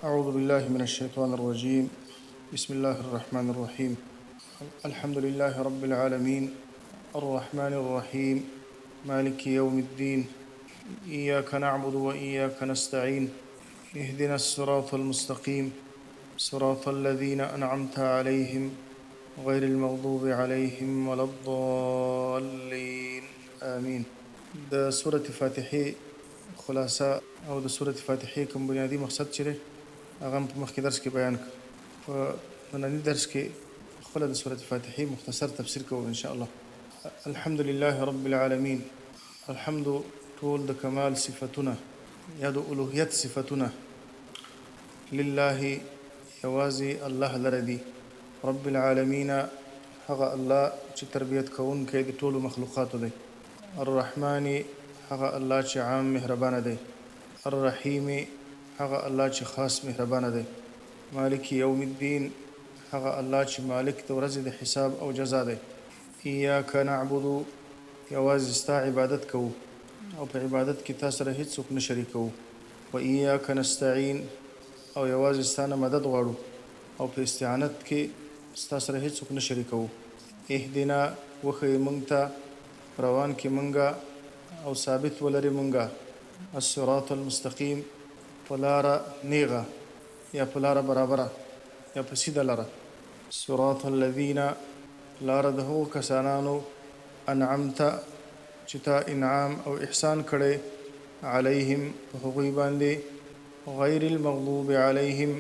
أعوذ بالله من الشيطان الرجيم بسم الله الرحمن الرحيم الحمد لله رب العالمين الرحمن الرحيم مالك يوم الدين إياك نعبد وإياك نستعين اهدنا الصراط المستقيم صراط الذين أنعمت عليهم غير المغضوب عليهم ولا الضالين آمين. د سورة فاتحې خلاصه او د سورة فاتحې کوم بنیادي مقصد چې دی هغه هم په مخکې درس کې بیان کړ. په ننني درس کې خپله د سورة فاتحې مختصر تفسیر کوو ان شاء الله. الحمد لله رب العالمین، الحمد ټول د کمال صفتونه یا د الوهیت صفتونه لله یوازې الله لره دي، رب العالمین هغه الله چې تربیت کوونکی د ټولو مخلوقاتو دی، الرحمن هغه الله چې عام مهربانه دی، الرحیم هغه الله چې خاص مهربانه دی، مالک یوم الدین هغه الله چې مالک د ورځې د حساب او جزا دی. ایاک نعبد یوازې ستا عبادت کوو او په عبادت کې تا سره هیڅوک نه شریکوو، و ایاک نستعین او یوازې ستا نه مدد غواړو او په استعانت کې ستا سره هیڅوک نه شریکوو. اهدنا وښیې مونږ ته، روان کړې مونږه او ثابت ولرې مونږه، الصراط المستقیم په لاره نیغه یا په لاره برابره یا په سیده لاره. صراط الذین لاره د هغو کسانانو انعمت چې تا انعام او احسان کړی علیهم په هغوی باندې غیر المغضوب علیهم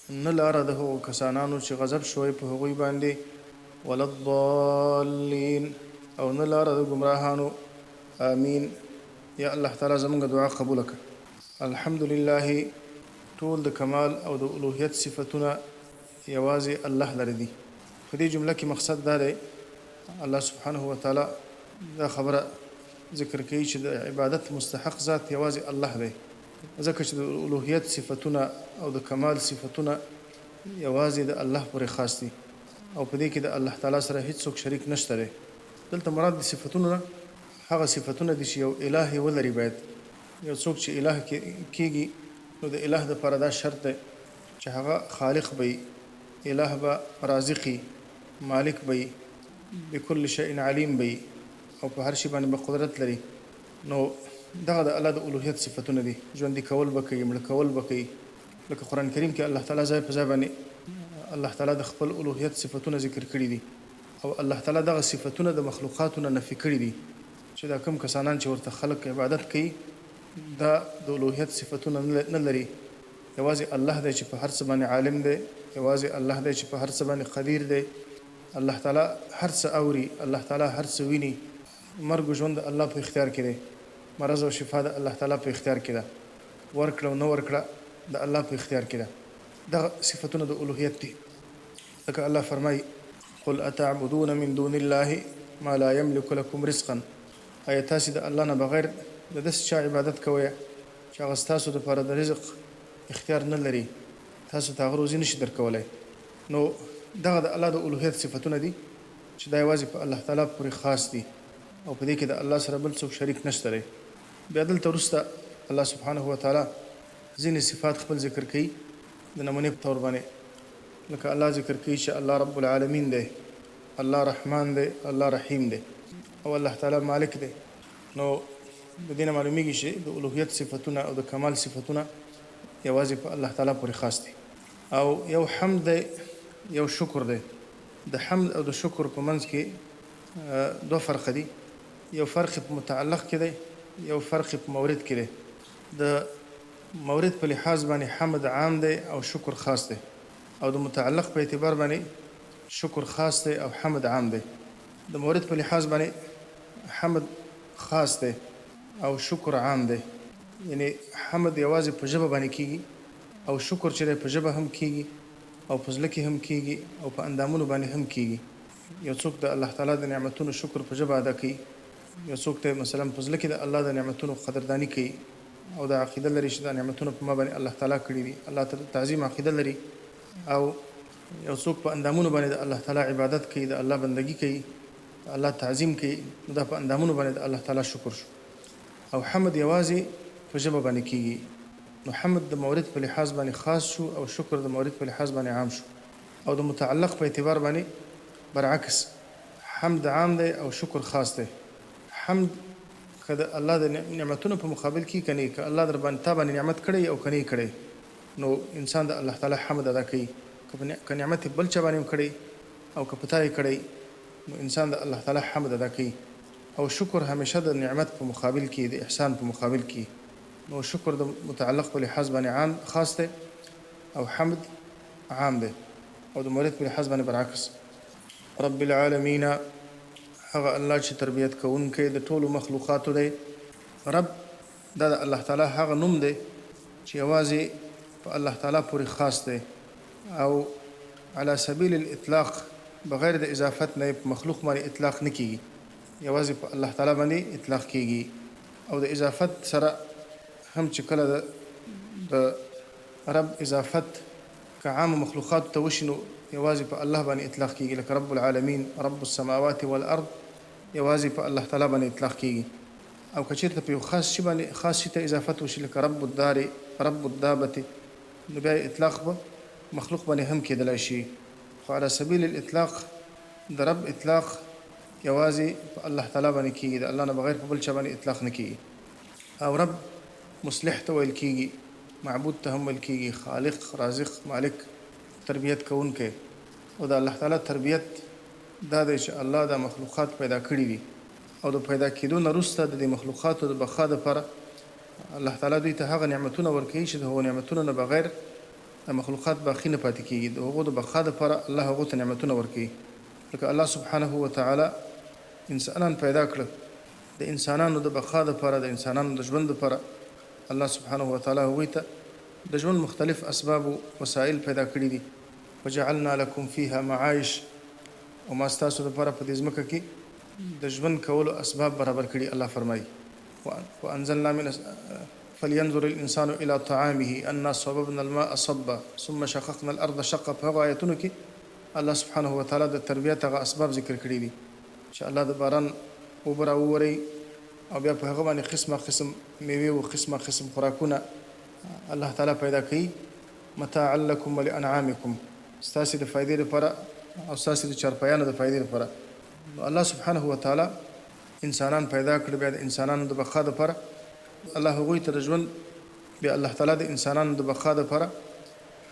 نه لاره د هغو کسانانو چې غضب شوی په هغوی باندې ولا الضالین او نه لاره د ګمراهانو. آمین. یا الله تعالی زمونږ دعا قبوله کړه. الحمدلله ټول د کمال او د الوهیت صفتونه یوازې الله لره دي. په دې جمله کې مقصد دا دی الله سبحانه وتعالی دا خبره ذکر کوي چې د عبادت مستحق ذات یوازې الله دی، ځکه چې د الوهیت صفتونه او د کمال صفتونه یوازې د الله پورې خاص دي او په دې کې د الله تعالی سره هیڅوک شریک نشته دی. دلته مراد د صفتونو نه هغه صفتونه دي چې یو اله یې ولري. باید یو څوک چې اله کیږي نو د اله دپاره دا شرط دی چې هغه خالق به وي، اله به رازق وي، مالک به وي، بکل شیء علیم به وي او په هر شي باندې به قدرت لري. نو دغه د الله د الوهیت صفتونه دي. ژوندي کول به کوي، مړه کول به کوي. لکه قرآن کریم کې الله تعالی ځای په ځای باندې الله تعالی د خپل الوهیت صفتونه ذکر کړي دي او الله تعالی دغه صفتونه د مخلوقاتو نه نفي کړي دي چې دا کوم کسانان چې ورته خلک عبادت کوي دا د الوهیت صفتونه نه لري. یوازې الله دی چې په هر څه باندې عالم دی، یوازې الله دی چې په هر څه باندې قدیر دی. الله تعالی هر څه اوري، الله تعالی هر څه ویني. مرګ او ژوند د الله په اختیار کې دی، مرض او شفا د الله تعالی په اختیار کې ده، ورکړه او نه ورکړه د الله په اختیار کې ده. دغه صفتونه د الوهیت دي. لکه الله فرمایي، قل اتعبدون من دون الله ما لا یملک لکم رزقا، ایا تاسې د الله نه بغیر د داسې چا عبادت کوئ چې هغه ستاسو لپاره د رزق اختیار نه لري، تاسو ته هغه روزي نشي درکولای. نو دغه د الله د الوهیت صفتونه دي چې دا یوازې په الله تعالی پورې خاص دي او په دې کې د الله سره بل څوک شریک نشته دی. بیا دلته وروسته الله سبحانه وتعالی ځینې صفات خپل ذکر کوي د نمونې په طور باندې، لکه الله ذکر کوي چې الله رب العالمین دی، الله رحمان دی، الله رحیم دی او الله تعالی مالک دی. نو د دې نه معلومیږي چې د الوهیت صفتونه او د کمال صفتونه یوازې په الله تعالی پورې خاص دي. او یو حمد دی، یو شکر دی. د حمد او د شکر په منځ کې دوه فرقه دي، یو فرق په متعلق کې دی، یو فرق په مورد کې دی. د مورد په لحاظ باندې حمد عام دی او شکر خاص دی، او د متعلق په اعتبار باندې شکر خاص دی او حمد عام دی. د مورد په لحاظ باندې حمد خاص دی او شکر عام دی، یعنی حمد یوازې په ژبه باندې کیږي او شکر چې دی په ژبه هم کیږي او په زړه کې هم کیږي او په اندامونو باندې هم کیږي. یو څوک د الله تعالی د نعمتونو شکر په ژبه ادا کوي، یو څوک ته مثلا په زړه کې د الله د نعمتونو قدرداني کوي او دا عقیده لري چې دا نعمتونه په ما باندې الله تعالی کړي دي، الله ته د تعظیم عقیده لري. او یو څوک په اندامونو باندې د الله تعالی عبادت کوي، د الله بندګي کوي، د الله تعظیم کوي، نو دا په اندامونو باندې د الله تعالی شکر شو. او حمد یوازې په ژبه باندې کیږي. نو حمد د مورد په لحاظ باندې خاص شو او شکر د مورد په لحاظ باندې عام شو. او د متعلق په اعتبار باندې برعکس، حمد عام دی او شکر خاص دی. حمد که د الله د نعمتونو په مقابل کې کني، که الله در باندې تا باندې نعمت کړی او کني کړی، نو انسان د الله تعالی حمد ادا کوي. که نعمت بل چا باندې کړی او که پتا یې کړی، نو انسان د الله تعالی حمد ادا کوي. او شکر همیشه د نعمت په مقابل کې، د احسان په مقابل کې، نو شکر د متعلق په لحاظ باندې عام خاص دی او حمد عام دی، او د مورد په لحاظ باندې برعکس. رب العالمین، هغه الله چې تربیت کوونکی د ټولو مخلوقاتو دی. رب دا د الله تعالی هغه نوم دی چې یوازې په الله تعالی پورې خاص دی، او علی سبیل الاطلاق بغیر د اضافت نه په مخلوق باندې اطلاق نه کیږي، یوازې په الله تعالی باندې اطلاق کیږي. او د اضافت سره هم چې کله د رب اضافت که عام مخلوقات ته وشي، نو یوازې په الله باندې اطلاق کیږي، لکه رب العالمین، رب السماوات والارض، یوازې په الله تعالی باندې اطلاق کیږي. او که چېرته په یو خاص شي باندې خاص شي ته اضافت وشي، لکه رب الدار، رب الدابة، نو بیا اطلاق به مخلوق باندې هم کېدلی شي. خو علی سبیل الاطلاق د رب اطلاق یوازې په الله تعالی باندې کیږي، د الله نه بغیر په بل چا باندې اطلاق نه کیږي. او رب مصلح ته ویل کیږي، معبود ته هم ویل کیږي، خالق، رازق، مالک، تربیت کوونکی. او د الله تعالی تربیت دا دی چې الله دا مخلوقات پیدا کړي دي، او د پیدا کېدو نه وروسته د دې مخلوقاتو د بقا دپاره الله تعالی دوی ته هغه نعمتونه ورکوي چې د هغو نعمتونو نه بغیر د مخلوقات باقي نه پاتې کیږي. د هغو د بقا دپاره الله هغو ته نعمتونه ورکوي. لکه الله سبحانه وتعالی انسانان پیدا کړل، د انسانانو د بقا دپاره، د انسانانو د ژوند دپاره الله سبحانه وتعالی هغوی ته د ژوند مختلف اسباب او وسایل پیدا کړي دي. وجعلنا لکم فیها معایش، او ما ستاسو دپاره په دې ځمکه کې د ژوند کولو اسباب برابر کړي. الله فرمایي وانزلنا من فلينظر الانسان الى طعامه انا صببنا الماء صبا ثم شققنا الارض شقا. په هغو آیتونو کې الله سبحانه وتعالی د تربیت هغه اسباب ذکر کړي دي چې الله د باران اوبه راووري او بیا په هغه باندې قسمه قسم میوې او قسمه قسم خوراکونه الله تعالی پیدا کوي. متاعا لکم ولانعامکم، ستاسې د فایدې لپاره او ستاسې د چارپایانو د فایدې لپاره. نو الله سبحانه وتعالی انسانان پیدا کړ، بیا د انسانانو د بقا لپاره الله هغوی ته د ژوند، بیا الله تعالی د انسانانو د بقا لپاره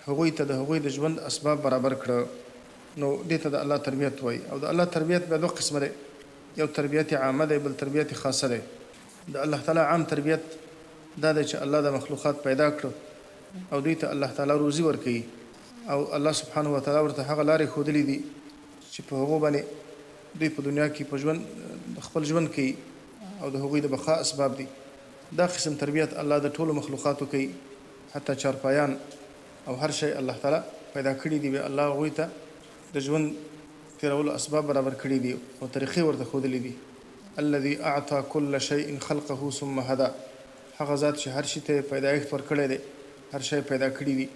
هغوی ته د هغوی د ژوند اسباب برابر کړه. نو دې ته د الله تربیت وایي. او د الله تربیت بیا دوه قسمه دی، یو تربیت عامه دی، بل تربیت خاصه دی. د الله تعالی عام تربیت دا دی چې الله د مخلوقات پیدا کړو او دوی ته الله تعالی روزي ورکوي، او الله سبحانه وتعالی ورته هغه لارې ښودلې دي چې په هغو باندې دوی په دنیا کې په ژوند خپل ژوند کوي او د هغوی د بقا اسباب دي. دا قسم تربیت الله د ټولو مخلوقاتو کوي، حتی چارپایان او هر شی الله تعالی پیدا کړي دي، بیا الله هغوی ته د ژوند تېرولو اسباب برابر کړي دي او طریقې ورته ښودلې دي. الذي اعطى كل شيء خلقه ثم هدى، هغه ذات چې هر شي ته یې پیدایښت ورکړی دی، هر شی پیدا کړي دي،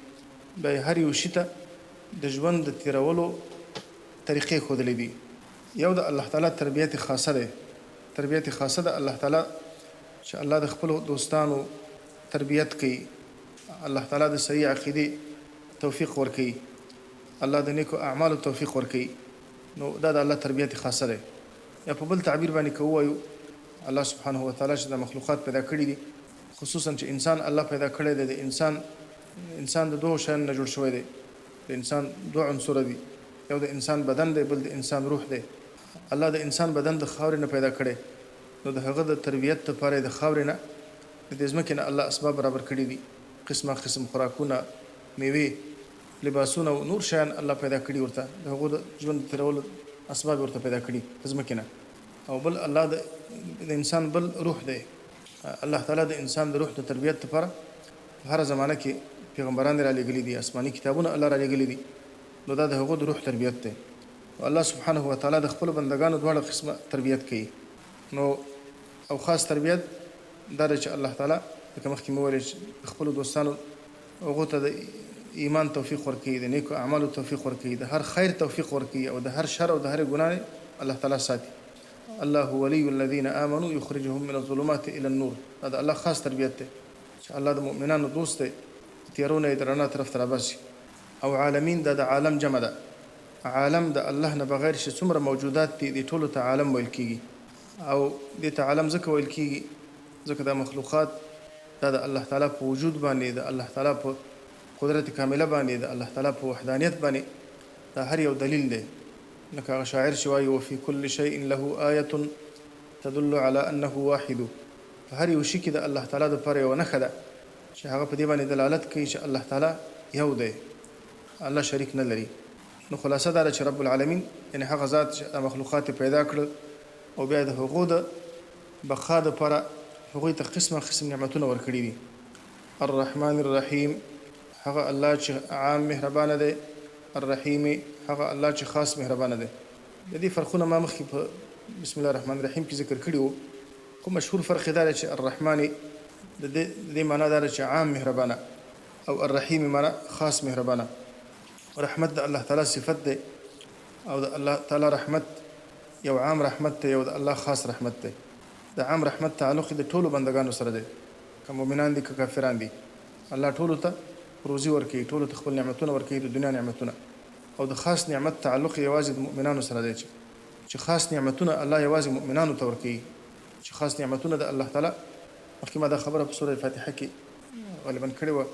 بیا یې هر یو شي ته د ژوند د تېرولو طریقې ښودلې دي. یو د الله تعالی تربیت خاصه دی، تربیت خاصه د الله تعالی چې الله د خپلو دوستانو تربیت کوي، الله تعالی د صحیح عقیدې توفیق ورکوي، الله د نیکو اعمالو توفیق ورکوي. نو دا د الله تربیت خاصه دی. یا په بل تعبیر باندې که ووایو، الله سبحانه وتعالی چې دا مخلوقات پیدا کړي دي، خصوصا چې انسان الله پیدا کړی دی، د انسان د دوو شیانو نه جوړ شوی دی. د انسان دوه عنصره دي، یو د انسان بدن دی، بل د انسان روح دی. الله د انسان بدن د خاورې نه پیدا کړی، نو د هغه د تربیت لپاره د خاورې نه، د دې ځمکې نه الله اسباب برابر کړي دي، قسمه قسم خوراکونه، میوې، لباسونه او نور شیان الله پیدا کړي ورته، د هغو د ژوند تېرولو اسباب ورته پیدا کړي د ځمکې نه. او بل الله د انسان بل روح دی. الله تعالی د انسان د روح د تربیت لپاره په هره زمانه کې پیغمبران را لېږلي دي، آسماني کتابونه الله را لېږلي دي. نو دا د هغو د روح تربیت دی. او الله سبحانه وتعالی د خپلو بندګانو دواړه قسمه تربیت کوي. نو او خاص تربیت دا دی چې الله تعالی لکه مخکې مې وویل چې د خپلو دوستانو هغو ته د ایمان توفیق ورکوي، د نیکو اعمالو توفیق ورکوي، د هر خیر توفیق ورکوي، او د هر شر او د هرې ګناه الله تعالی ساتي. الله ولي الذين آمنوا يخرجهم من الظلمات الى النور. دا د الله خاص تربیت دی چې الله د مؤمنانو دوست دی، تیارو نه یې د رڼا طرف ته راباسي. او عالمین دا د عالم جمع ده، عالم د الله نه بغیر چې څومره موجودات دي، دې ټولو ته عالم ویل کیږي. او دې ته عالم ځکه ویل کیږي ځکه دا مخلوقات دا د الله تعالی په وجود باندې، د الله تعالی په قدرت کامله باندې، د الله تعالی په وحدانیت باندې دا هر یو دلیل دی. لکه هغه شاعر چې وایي وفي کل شیء له آیة تدل علی انه واحد، په هر یو شي کې د الله تعالی دپاره یوه نښه ده چې هغه په دې باندې دلالت کوي چې الله تعالی یو دی، الله شریک نه لري. نو خلاصه دا ده چې رب العالمین یعنې هغه ذات چې دا مخلوقات یې پیدا کړل او بیا د هغو د بقا دپاره هغوی ته قسمه قسم نعمتونه ورکړي دي. الرحمن الرحیم، هغه الله چې عام مهربانه دی، الرحیم هغه الله چې خاص مهربانه دی. د دې فرقونه ما مخکې په بسم الله الرحمن الرحیم کې ذکر کړي وو، خو مشهور فرق یې دا دی چې الرحمن د دې معنا دا ده چې عام مهربانه، او الرحیم معنا خاص مهربانه. رحمت د الله تعالی صفت دی، او د الله تعالی رحمت یو عام رحمت دی، یو د الله خاص رحمت دی. د عام رحمت تعلق د ټولو بندگانو سره دی، که مؤمنان دي که کافران دي. الله ټولو ته روزي ورکوي، ټولو ته خپل نعمتونه ورکوي، د دنیا نعمتونه. او د خاص نعمت تعلق یوازې د مؤمنانو سره دی، چې خاص نعمتونه الله یوازې مؤمنانو ته ورکوي، چې خاص نعمتونه د الله تعالی، مخکې ما دا خبره په سوره فاتحه کې غالبا کړې وه،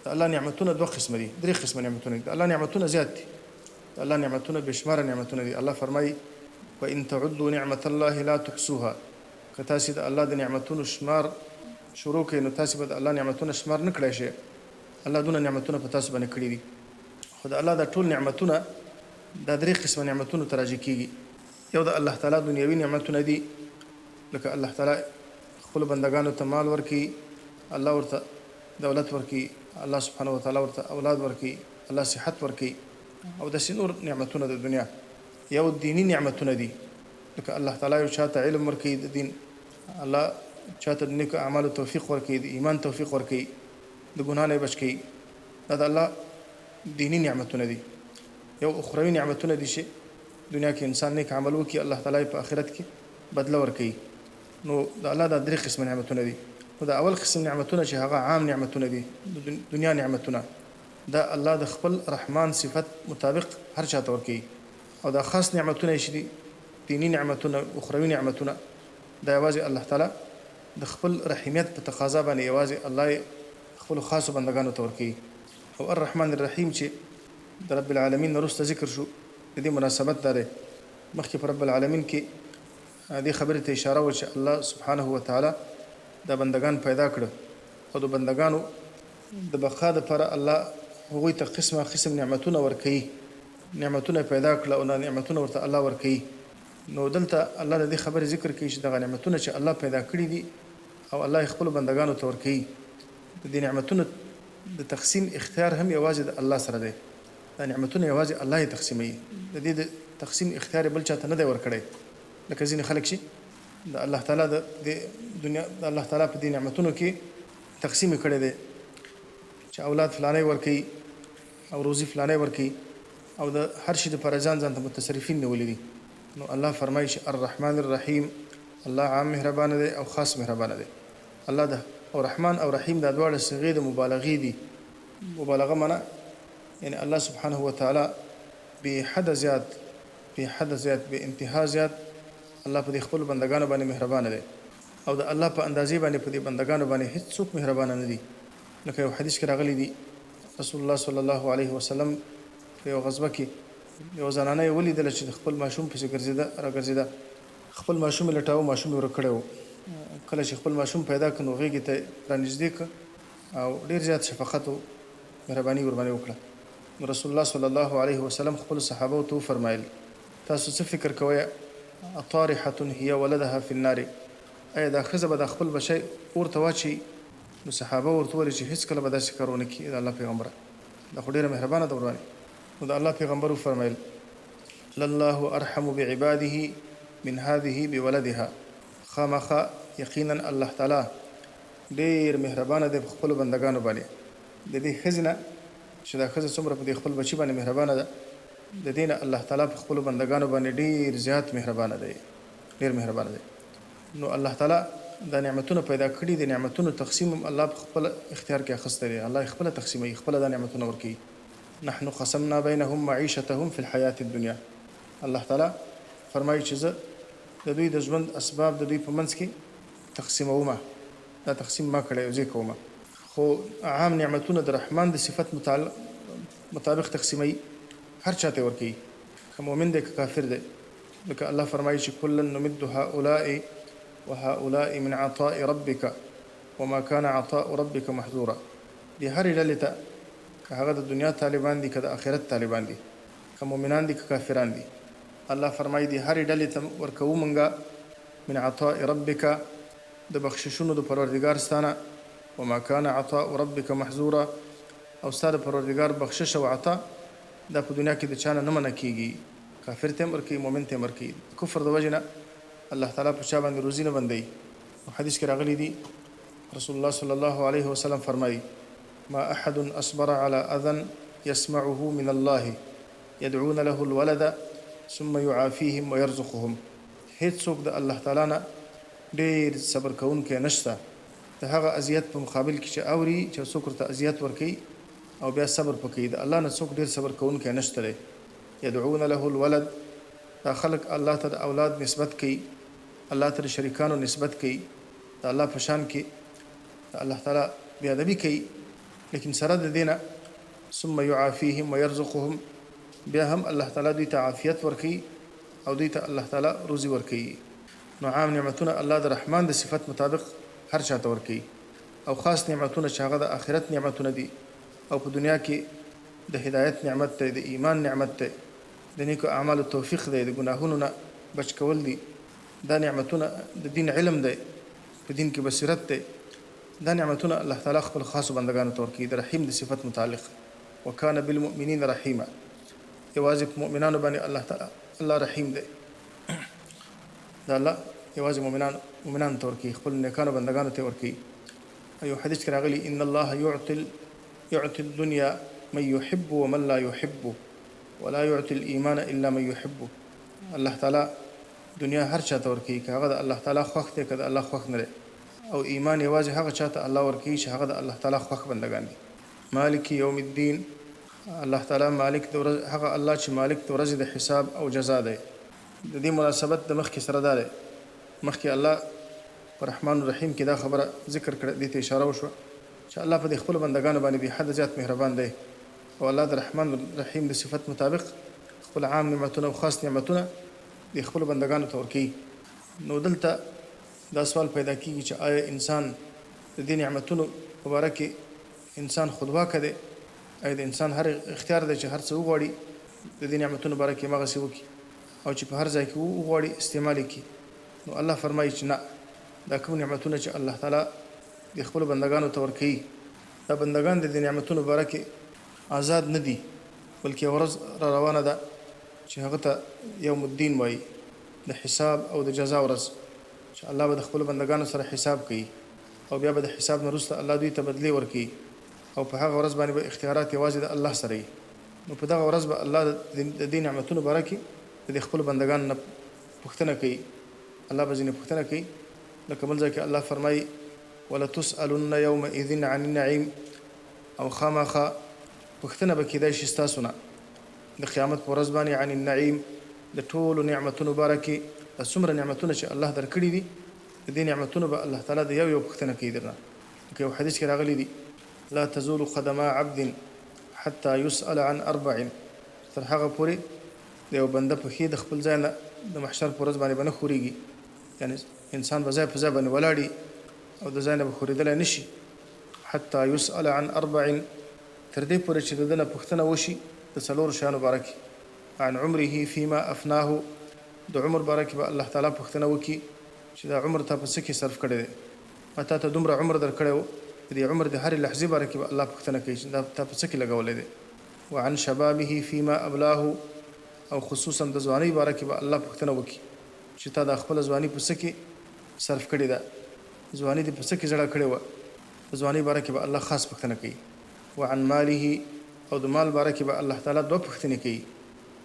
د الله نعمتونه دوه قسمه دي، درې قسمه نعمتونه دي. د الله نعمتونه زیات دي، د الله نعمتونه بې شماره نعمتونه دي. الله فرمایي وان تعدوا نعمة الله لا تحصوها، که تاسې د الله د نعمتونو شمار شروع کړئ نو تاسې به د الله نعمتونه شمار نه کړای شئ. الله دونه نعمتونه په تاسو باندې کړي دي. خو د الله دا ټول نعمتونه دا درې قسمه نعمتونو ته راجع کیږي. یو د الله تعالی دنیوي نعمتونه دي، لکه الله تعالی خپلو بندګانو ته مال ورکوي، الله ورته دولت ورکوي، الله سبحانه وتعالی ورته اولاد ورکوي، الله صحت ورکوي، او داسې نور نعمتونه د دنیا. یو دیني نعمتونه دي، لکه الله تعالی یو چاته علم ورکوي د دین، الله چاته د نیکو اعمالو توفیق ورکوي، د ایمان توفیق ورکوي، د ګناه نه یې بچ کوي. دا د الله دیني نعمتونه دي. یو اخروي نعمتونه دي چې دنیا کې انسان نیک عمل وکړي، الله تعالی یې په آخرت کې بدله ورکوي. نو د الله دا درې قسمه نعمتونه دي. نو د اول قسم نعمتونه چې هغه عام نعمتونه دي، د دنیا نعمتونه، دا الله د خپل رحمان صفت مطابق هر چاته ورکوي. او دا خاص نعمتونه چې دي، دیني نعمتونه، اخروي نعمتونه، دا یوازې الله تعالی د خپل رحیمیت په تقاضا باندې یوازې الله یې خپلو خاصو بندګانو ته ورکوي. او الرحمن الرحیم چې د رب العالمین نه وروسته ذکر شو، د دې مناسبت دا دی، مخکې په رب العالمین کې دې خبرې ته اشاره وه چې الله سبحانه وتعالی دا بندګان پیدا کړه، او د بندګانو د بقا دپاره الله هغوی ته قسمه قسم نعمتونه ورکوي، نعمتونه پیدا کړه او دا نعمتونه ورته الله ورکوي. نو دلته الله د دې خبرې ذکر کوي چې دغه نعمتونه چې الله پیدا کړي دي او الله یې خپلو بندګانو ته ورکوي، د دې نعمتونو د تقسیم اختیار هم یوازې د الله سره دی. دا نعمتونه یوازې الله یې تقسیموي، د دې د تقسیم اختیار یې بل چاته نه دی ورکړی. لکه ځینې خلک چې د الله تعالی د دې دنیا، د الله تعالی په دې نعمتونو کې تقسیم یې کړی دی چې اولاد فلانی ورکوي او روزي فلانی ورکوي، او د هر شي دپاره ځان ځان ته متصرفین نیولي دي. نو الله فرمایي چې الرحمن الرحیم، الله عام مهربانه دی او خاص مهربانه دی. الله د او رحمان او رحیم دا دواړه صیغې د مبالغې دي. مبالغه معنا یعنی الله سبحانه وتعالی بې حده زیات، بې حده زیات، بې انتها زیات الله په دې خپلو بندګانو باندې مهربانه دی، او د الله په اندازې باندې په دې بندګانو باندې هیڅ څوک مهربانه نه دي. لکه یو حدیث کې راغلی دی، رسول الله صلی الله علیه وسلم په یو غزوه کې یوه زنانه یې ولیدله چې د خپل ماشوم پسې ګرځېده راګرځېده، خپل ماشوم یې لټاوه، ماشوم یې ورک کړی و. کله چې خپل ماشوم پیدا کړ نو غېږې ته یې رانږدې کړ او ډېر زیات شفقت او مهرباني یې ورباندې وکړه. نو رسول الله صلی الله علیه وسلم خپلو صحابو ته وفرمایل، تاسو څه فکر کوئ، اطارحة هي ولدها فی النار، ایا دا ښځه به دا خپل بچی اور ته واچوي؟ نو صحابه ورته وویل چې هېڅکله به داسې کار ونه کړي، ای د الله پیغمبره، دا خو ډېره مهربانه ده ورباندې. نو د الله پیغمبر وفرمایل، لله ارحم بعباده من هذه بولدها، خامخا یقینا الله تعالی ډېر مهربانه دی په خپلو بندګانو باندې. د دې ښځې نه چې دا ښځه څومره په دې خپل بچي باندې مهربانه ده، د دې نه الله تعالی په خپلو بندګانو باندې ډېر زیات مهربانه دی، ډېر مهربانه دی. نو الله تعالی دا نعمتونه پیدا کړي، د نعمتونو تقسیم هم الله په خپل اختیار کې اخیستی دی. الله یې خپله تقسیموي، خپله دا نعمتونه ورکوي. نحن قسمنا بینهم معیشتهم فی الحیاة الدنیا. الله تعالی فرمایي چې زه د دوی د ژوند اسباب د دوی په منځ کې تقسیموم، دا تقسیم ما کړی او زه یې کوم. خو عام نعمتونه د رحمان د صفت مطابق تقسیموي، هر چا ته یې ورکوي، که مؤمن دی که کافر دی. لکه الله فرمایي چې کلا نمد هؤلاء وهؤلاء من عطاء ربک وما کان عطاء ربک محظورا. دې هرې ډلې ته، که هغه د دنیا طالبان دي که د آخرت طالبان دي، که مؤمنان دي که کافران دي، الله فرمایي دې هرې ډلې ته ورکوو مونږه من عطاء ربک، د بخششونو د پروردګار ستا نه، وما کان عطاء ربک محظورا، او ستا د پروردګار بخشش او عطا دا په دنیا کې د چا نه نه منع کیږي، کافر ته هم ورکوي، مؤمن ته هم ورکوي. د کفر د وجې نه الله تعالی په چا باندې روزي نه بندوي. په حدیث کې راغلي دي، رسول الله صلی الله علیه وسلم فرمایي: ما احد اصبر على اذى يسمعه من الله يدعون له الولد ثم يعافيهم ويرزقهم. هیڅوک د الله تعالی نه ډیر صبر کوونکی نشته د هغه اذیت په مقابل کې چې اوري، چې څوک ورته اذیت ورکوي او بیا صبر پکوي، د الله نه څوک ډیر صبر کوونکی نشته دی. يدعون له الولد، دا خلک الله ته د اولاد نسبت کوي، الله ته د شریکانو نسبت کوي، د الله په شان کې د الله تعالی بې ادبي کوي، لیکن سره د دې نه ثم يعافيهم ويرزقهم، بیا هم الله تعالی دوی ته عافیت ورکوي او دوی ته الله تعالی روزي ورکوي. نو عام نعمتونه الله د رحمان د صفت مطابق هر چا ته ورکوي، او خاص نعمتونه چې هغه د آخرت نعمتونه دي او په دنیا کې د هدایت نعمت دی، د ایمان نعمت دی، د نیکو اعمالو توفیق دی، د ګناهونو نه بچ کول دي، دا نعمتونه د دین علم دی، په دین کې بصیرت دی، دا نعمتونه الله تعالی خپل خاصو بندګانو ته ورکوي د رحیم د صفت متعلق. وکان بالمؤمنین رحیما، یوازې په مؤمنانو باندې الله تعالی الله رحیم دی، دا الله یوازې مؤمنانو ته ورکوي، خپل نیکانو بندګانو ته ورکوي. یو حدیث کې راغلي: ان الله يعطي الدنيا من يحب ومن لا يحب ولا يعطي الإيمان إلا من يحب. الله تعالی دنیا هر چاته ورکوي، که هغه د الله تعالی خوښ دی که د الله خوښ نه دی، او ایمان یوازې هغه چاته الله ورکوي چې هغه د الله تعالی خوښ بندګان دي. مالک یوم الدین، الله تعالی مالک د ورځ، هغه الله چې مالک د ورځې د حساب او جزا دی. د دې مناسبت د مخکې سره دا دی، مخکې الله په رحمان الرحیم کې دا خبره ذکر کړه، دې ته اشاره وشوه چې الله په دې خپلو بندګانو باندې بې حده زیات مهربان دی، او الله د رحمان الرحیم د صفت مطابق خپل عام نعمتونه او خاص نعمتونه د خپلو بندګانو ته ورکوي. نو دلته دا سوال پیدا کیږي چې آیا انسان د دې نعمتونو په باره کې انسان خودواکه دی؟ آیا د انسان هر اختیار دی چې هر څه وغواړي د دې نعمتونو باره کې هماغسې وکړي، او چې په هر ځای کې وغواړي استعمال یې کړي؟ نو الله فرمایي چې نه، دا کوم نعمتونه چې الله تعالی د خپلو بندګانو ته ورکوي، دا بندګان د دې نعمتونو باره کې آزاد نه دي، بلکې یوه ورځ را روانه ده چې هغه ته یوم الدین وایي، د حساب او د جزا ورځ، چې الله به د خپلو بندګانو سره حساب کوي، او بیا به د حساب نه وروسته الله دوی ته بدلې ورکوي، او په هغه ورځ باندې به اختیارات یوازې د الله سره وي. نو په دغه ورځ به الله د دې نعمتونو باره کې د دې خپلو بندګانو نه پوښتنه کوي، الله به ځینې پوښتنه کوي. لکه بل ځای کې الله فرمایي: ولتسألن یومئذ عن النعیم، او خامخا پوښتنه به کېدای شي ستاسو نه د قیامت په ورځ باندې عن النعیم، د ټولو نعمتونو باره کې. دا څومره نعمتونه چې الله درکړي دي، د دې نعمتونو به الله تعالی د یو یو پوښتنه کوي درنه. لکه یو حدیث کې راغلي دي: لا تزول قدما عبد حتی يسأل عن اربع، تر هغه پورې د یو بنده پښې د خپل ځای نه د محشر په ورځ باندې به نه ښورېږي، یعنې انسان به ځای په ځای باندې ولاړي او د ځای نه به ښورېدلی نه شي، حتی يسأل عن اربع، تر دې پورې چې د ده نه پوښتنه وشي د څلورو شیانو باره کې. عن عمره فيما افناه، د عمر باره کې به الله تعالی پوښتنه وکړي چې دا عمر تا په څه کې صرف کړی دی، ما تا ته دومره عمر درکړی و، د دې عمر د هرې لحظې باره کې به الله پوښتنه کوي چې دا تا په څه کې لګولی دی. وعن شبابه فيما ابلاه، او خصوصا د ځوانۍ باره کې به الله پوښتنه وکړي چې تا دا خپله ځواني په څه کې صرف کړې ده، ځواني دې په څه کې زړه کړې وه، د ځوانۍ باره کې به الله خاص پوښتنه کوي. وعن ماله، او د مال باره کې به الله تعالی دوه پوښتنې کوي: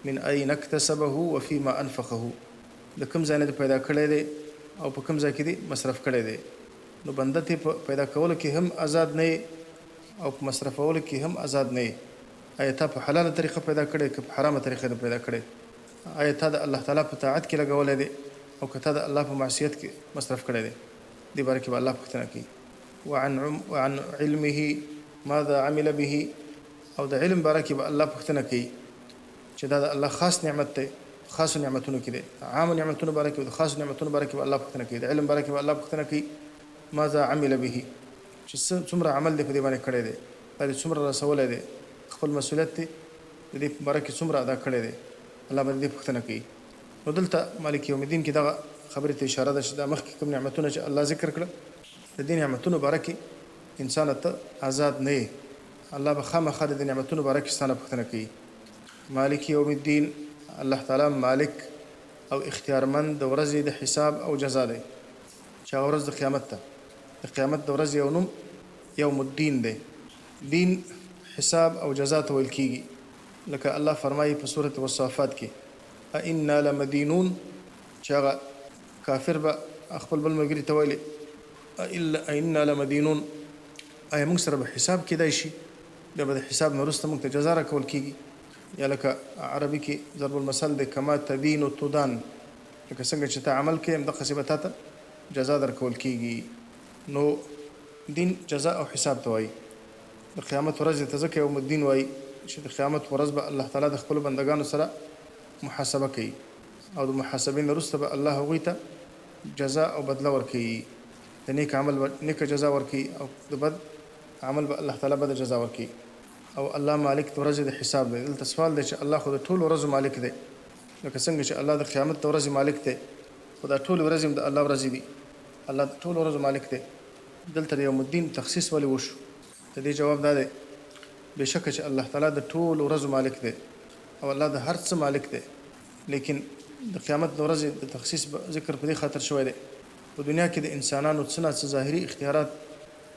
من اين اکتسبه وفيما انفقه، د کوم ځای نه دې پیدا کړی دی او په کوم ځای کې دې مصرف کړی دی. نو بنده ته په پیدا کولو کې هم ازاد نه یې او په مصرفولو کې هم ازاد نه یې. آیا تا په حلاله طریقه پیدا کړی که په حرامه طریقه دې پیدا کړی؟ آیا تا د الله تعالی په طاعت کې لګولی دی او که تا د الله په معصیت کې مصرف کړی دی؟ دې باره کې به الله پوښتنه کوي. وعن علمه ماذا عمل به، او د علم باره کې به الله پوښتنه کوي چې دا د الله خاص نعمت دی، خاصو نعمتونو کې دی، عامو نعمتونو باره کې او د خاصو نعمتونو باره کې به الله پوښتنه کوي. د علم باره کې به الله پوښتنه کوي ماذا عمل به، چې څومره عمل دې په دې باندې کړی دی، دا دې څومره رسولی دی، خپل مسؤلیت دې د دې په باره کې څومره ادا کړی دی، الله به د دې پوښتنه کوي. نو دلته مالک یوم الدین کې دغه خبرې ته اشاره ده چې دا مخکې کوم نعمتونه چې الله ذکر کړه، د دې نعمتونو باره کې انسانه ته ازاد نه یې، الله به خامخا د دې نعمتونو باره کې ستا نه پوښتنه کوي. مالک یوم الدین، الله تعالی مالک او اختیارمند د ورځې د حساب او جزا دی، چې هغه ورځ د قیامت ده. د قیامت د ورځې یو نوم یوم الدین دی. دین حساب او جزا ته ویل کیږي، لکه الله فرمایي په سورة والصافات کې ائنا لمدینون، چې هغه کافر به خپل بل ملګري ته ویلې ائنا لمدینون، آیا موږ سره به حساب کیدای شي؟ بیا به د حساب نه وروسته موږ ته جزا راکول کیږي. یا لکه عربي کې ضرب المثل دی کما تدین تدان، لکه څنګه چې ته عمل کوې همدقسې به تا ته جزا درکول کیږي. نو دین جزا او حساب ته وایي. د قیامت ورځې ته ځکه یوم الدین وایي چې د قیامت ورځ به الله تعالی د خپلو بندګانو سره محاسبه کوي او د محاسبې نه وروسته به الله هغوی ته جزا او بدله ورکوي. د نیک عمل به نیکه جزا ورکوي او د بد عمل به الله تعالی بده جزا ورکوي. او الله مالک د ورځې د حساب دی. دلته سوال دی چې الله خو د ټولو ورځو مالک دی، لکه څنګه چې الله د قیامت د ورځې مالک دی، خو دا ټولې ورځې هم د الله ورځې دي، الله د ټولو ورځو مالک دی. دلته د یوم الدین تخصیص ولې وشو؟ د دې جواب دا دی، بېشکه چې الله تعالی د ټولو ورځو مالک دی او الله د هر څه مالک دی، لیکن د قیامت د ورځې د تخصیص ذکر په دې خاطر شوی دی، په دنیا کې د انسانانو څه نا څه ظاهري اختیارات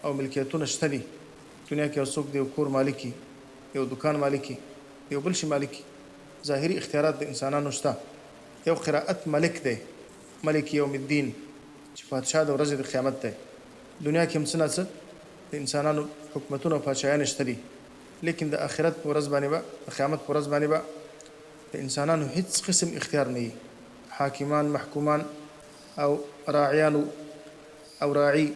او ملکیتونه شته دي. دنیا کې یو څوک د یو کور مالک وي، د یو دوکان مالک وي، د یو بل شي مالک وي، ظاهري اختیارات د انسانانو شته. یو قرائت ملک دی، ملک یوم الدین، چې پادشاه د ورځې د قیامت دی. دنیا کې هم څه نا څه د انسانانو حکومتونه او پادشاهیانې شته دي، لیکن د آخرت په ورځ باندې به، د قیامت په ورځ باندې به د انسانانو هیڅ قسم اختیار نه وي. حاکمان، محکومان او راعیانو او راعي،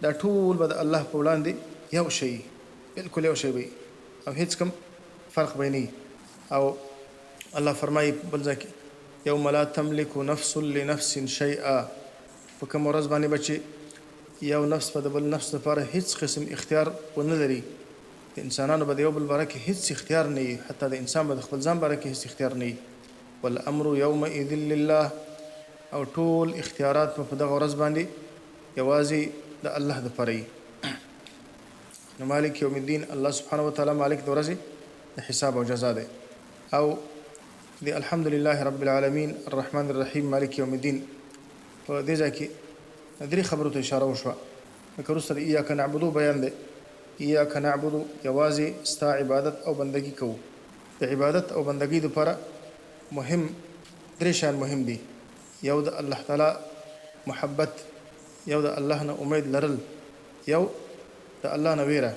دا ټول به د الله په وړاندې یو شی، بالکل یو شی به وي او هیڅ کوم فرق به نه وي. او الله فرمایي بل ځای کې یوم لا تملک نفس لنفس شیئا، په کوم ورځ باندې به چې یو نفس به د بل نفس لپاره هیڅ قسم اختیار ونه لري. د انسانانو به د یو بل باره کې هیڅ اختیار نه وي، حتی د انسان به د خپل ځان باره کې هیڅ اختیار نه وي. والامر یومئذ لله، او ټول اختیارات به په دغه ورځ باندې یوازې د الله دپاره وي. نو مالک یوم الدین الله سبحانه وتعالی مالک د ورځې د حساب او جزا دی. او د الحمد لله رب العالمین الرحمن الرحیم مالک یوم الدین په دې ځای کې درې خبرو ته اشاره وشوه. لکه وروسته د ایاک نعبدو بیان دی. ایاک نعبدو یوازې ستا عبادت او بندګي کوو. د عبادت او بندګۍ دپاره مهم درې شیان مهم دي. یو د الله تعالی محبت، یو د الله نه امید لرل، یو د الله نه ویره.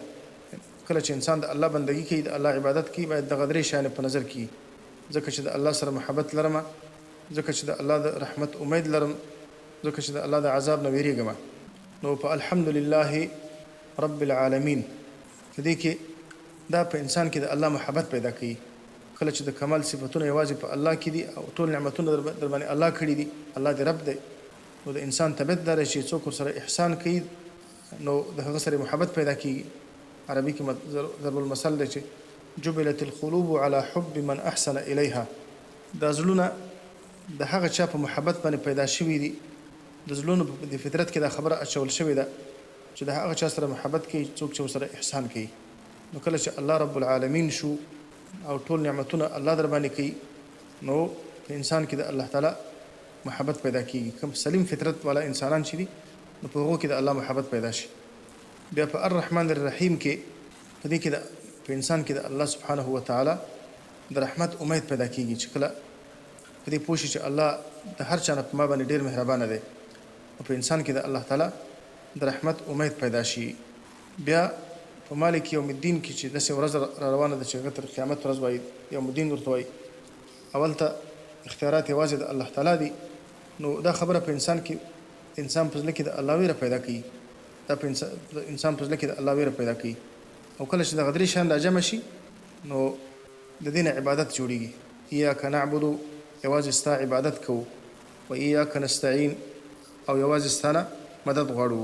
کله چې انسان د الله بندګي کوي، د الله عبادت کوي، باید دغه درې شیان په نظر کې وي. ځکه چې د الله سره محبت لرم، ځکه چې د الله د رحمت امید لرم، ځکه چې د الله د عذاب نه ویریږم. نو په الحمدلله رب العالمین په دې کې دا په انسان کې د الله محبت پیدا کوي. کله چې د کمال صفتونه یوازې په الله کې دي او ټول نعمتونه در باندې الله کړي دي، الله دې رب دی، نو د انسان طبیعت دا دی چې څوک ورسره احسان کوي نو د هغه سره محبت پیدا کیږي. عربي کې ضرب المثل دی چې جبلت القلوب على حب من احسن الیها، دا زړونه د هغه چا په محبت باندې پیدا شوي دي. د زړونو په دې فطرت کې دا خبره اچول شوې ده چې د هغه چا سره محبت کوي څوک چې ورسره احسان کوي. نو کله چې الله رب العالمین شو او ټول نعمتونه الله در باندې کوي، نو په انسان کې د الله تعالی محبت پیدا کیږي. کوم سلیم فطرت والا انسانان چې دي نو په هغو کې د الله محبت پیدا شي. بیا په الرحمن الرحیم کې په دې کې په انسان کې د الله سبحانه وتعالی د رحمت امید پیدا کیږي، چې کله په دې پوه شي چې الله د هر چا نه په ما باندې ډېر مهربانه دی. نو په انسان کې د الله تعالی د رحمت امید پیدا شي. بیا په مالک یوم الدین کې چې داسې ورځ را روانه ده چې هغه تر قیامت ورځ وایي، یوم الدین ورته وایي، او هلته اختیارات یوازې د الله تعالی دي، نو دا خبره په انسان کې د انسان په زړه کې د الله ویره پیدا کوي. دا په انسان په زړه کې د الله ویره پیدا کوي. او کله چې دغه درې شیان راجمع شي نو د دې نه عبادت جوړیږي. ایاک نعبد، یوازې ستا عبادت کوو، و ایاک نستعین، او یوازې ستا نه مدد غواړو.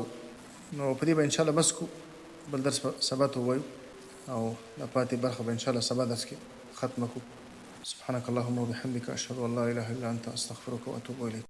نو په دې به انشاءالله بس کو، بل درس به سبا ته ووایو، او دا پاتې برخه به انشاءالله سبا درس کې ختمه کړو. سبحانك اللهم وبحمدك، اشهد ان لا اله الا انت، استغفرك واتوب اليك.